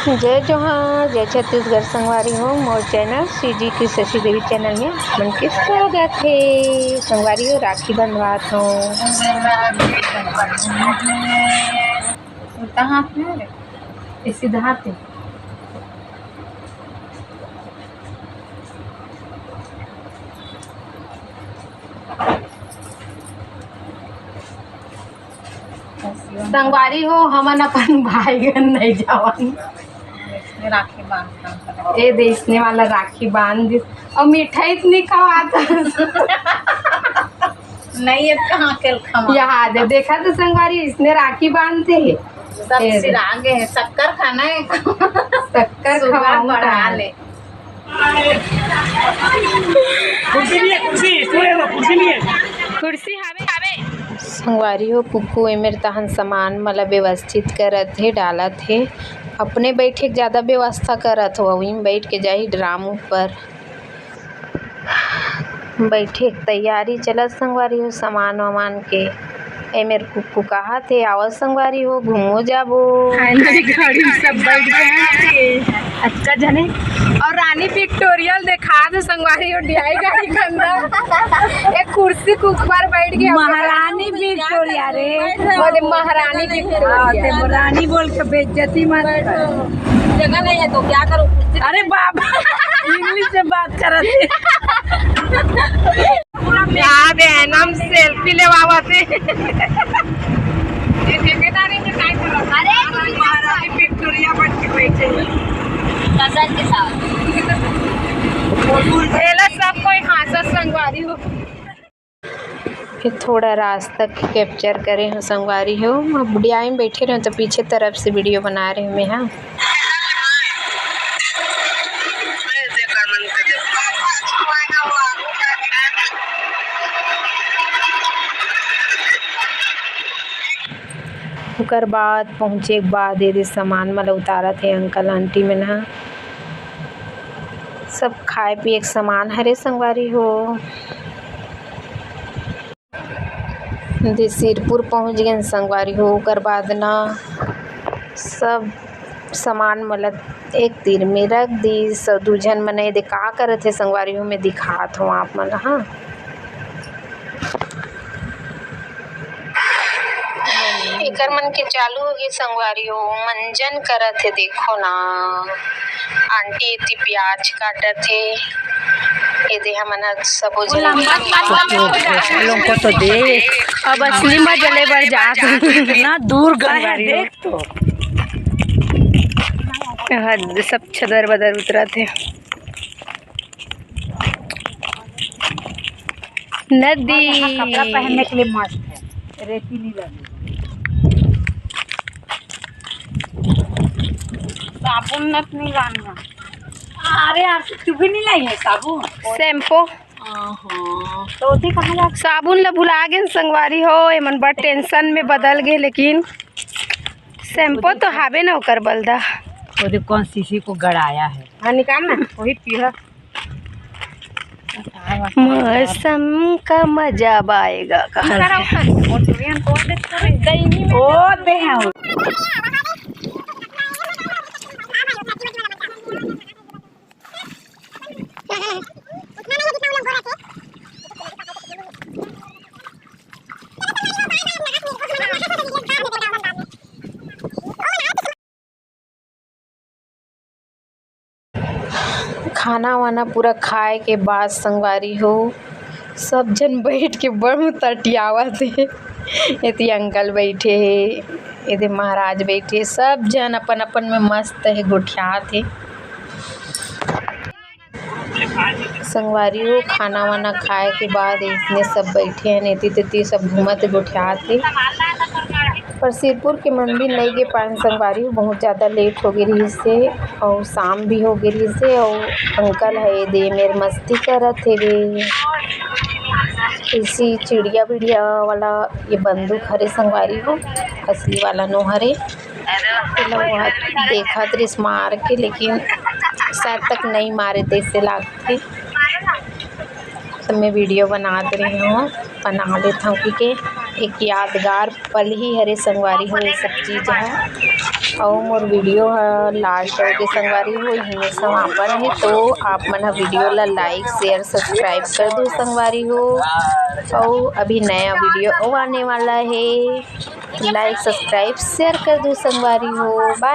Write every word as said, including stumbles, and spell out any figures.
जय जोहार, जय छत्तीसगढ़ संगवारी हो। मोर चैनल सीजी की शशि देवी चैनल में मन के स्वागत है। संगवारी हो, राखी बंधवात हो। कहाँ है? ये सिद्धार्थ है। संगवारी हो, हमन अपन भाई गन नहीं जावन। राखी बांधता। ए दे, इसने वाला राखी बांध दिस। और मिठाई इतनी खवाता। नहीं, अब कहाँ के खवा? यहाँ दे, देखा तो संगवारी, इसने राखी बांधते हैं। सब ए दे। सिरा गए हैं, शक्कर खाना है। शक्कर सुगर खवाऊं बढ़ा का? ले। कुर्सी नहीं है, कुर्सी, इसमें कुर्सी नहीं है। कुर्सी हवे, हवे। संगवारी हो, कुकु एमेर तहन सामान मला व्यवस्थित करत हे, डालत हे। अपने बैठे के ज्यादा व्यवस्था करत हो, वहीं बैठ के जाही ड्राम ऊपर। बैठे के तैयारी चलत संगवारी हो, सामान वामान के। एमेर कुकु कहात हे, "आवत संगवारी हो, घूमो जाबो।" Finally गाड़ी में सब बैठ गए हैं। अच्छा जने। और रानी पिक्टोरियल देखा दे संगवारी हो, डीआई गाड़ी के अंदर। एक कुर्सी के ऊपर बैठ के महारानी पिक्टोरिया रे। अरे महारानी पिक्टोरिया। हाँ, ते रानी बोल के बेइज्जती मत कर। जगह नहीं है तो क्या करूँ? अरे बाबा, इंग्लिश में बात करत हे। यहाँ बहन हम सेल्फी लेवावत हे। अरे महारानी पिक्टोरिया बन के बैठे हैं। कजन के साथ। एला सब कोई हाँसत संगवारी हो। फिर थोड़ा रास्ता के कैप्चर करे हो संगवारी हो। अब डीआई में बैठे रहे तो पीछे तरफ से वीडियो बना रहे मैं, हाँ। ओकर बाद पहुँचे के बाद एदे सामान मन ल उतारत हे अंकल आंटी मन ह। सब खाए पिए के सामान हरे संगवारी हो। दे सिरपुर पहुँच गेन संगवारी हो। ओकर बाद न सब सामान मन ल एक तीर में रख दीस। अउ दू झन मन एदे का करत हे संगवारी हो, मैं दिखात हूँ आप मन ल, हाँ। एकर मन के चालू होगे संगवारी हो, मंजन करत हे, देखो ना। आंटी एती प्याज काटत हे, एदे हमन ह सबो झन। लोग को तो देख, अब असली मजा ले बर जात हे। इतना दूर गए हैं, देख तो। हाँ, सब छदर बदर उतरत हे। नदी। हाँ, यहाँ कपड़ा पहनने के लिए मस्त है, रेती नहीं लगे। साबुन नत नहीं लाना। अरे यार, तू भी नहीं लाई है साबुन? शैम्पू। हाँ। तो ओती कहाँ जात? साबुन ला भुला गेन संगवारी हो, एमन बड़ टेंशन में बदल गे, लेकिन शैम्पू तो हावे ना ओकर बलदा। वो देख कौन शीशी को गड़ाया है। हाँ, निकाल ना, वही पीला। मौसम का मजा अब आएगा, कहा। ओ दे हैं। खाना वाना पूरा खाए के बाद संगवारी हो, सब झन बैठ के बड़ तटियावत हे। एती अंकल बैठे हे, एदे महाराज बैठे, सब झन अपन अपन में मस्त हे, गोठियात हे। संगवारी हो, खाना वाना खाए के बाद इसने सब बैठे हैं, एती तेती सब घूमत गोठियात हे। पर सिरपुर के मंदिर नई गे पाएन संगवारी हो, बहुत ज्यादा लेट हो गे रहिस हे अउ शाम भी हो गे रहिस हे। अउ अंकल हे दे मेर मस्ती करत हे रे, इसी चिड़िया बिड़िया वाला ये बंदूक हरे संगवारी हो, असली वाला नो हरे। तेला वो देखत रिस मार के, लेकिन शायद तक नहीं मारे तैसे लागथे। तो मैं वीडियो बनात रही हूँ, बना लेत हूँ, क्योंकि एक यादगार पल ही हरे संगवारी हो ये सब चीज़ है। अउ मोर video ह last होगे संगवारी हो, इही में समापन हे। तो आप मन ह video ला like, share, subscribe कर दू संगवारी हो। अउ अभी नया video अउ आने वाला हे, like, subscribe, share कर दू संगवारी हो। Bye।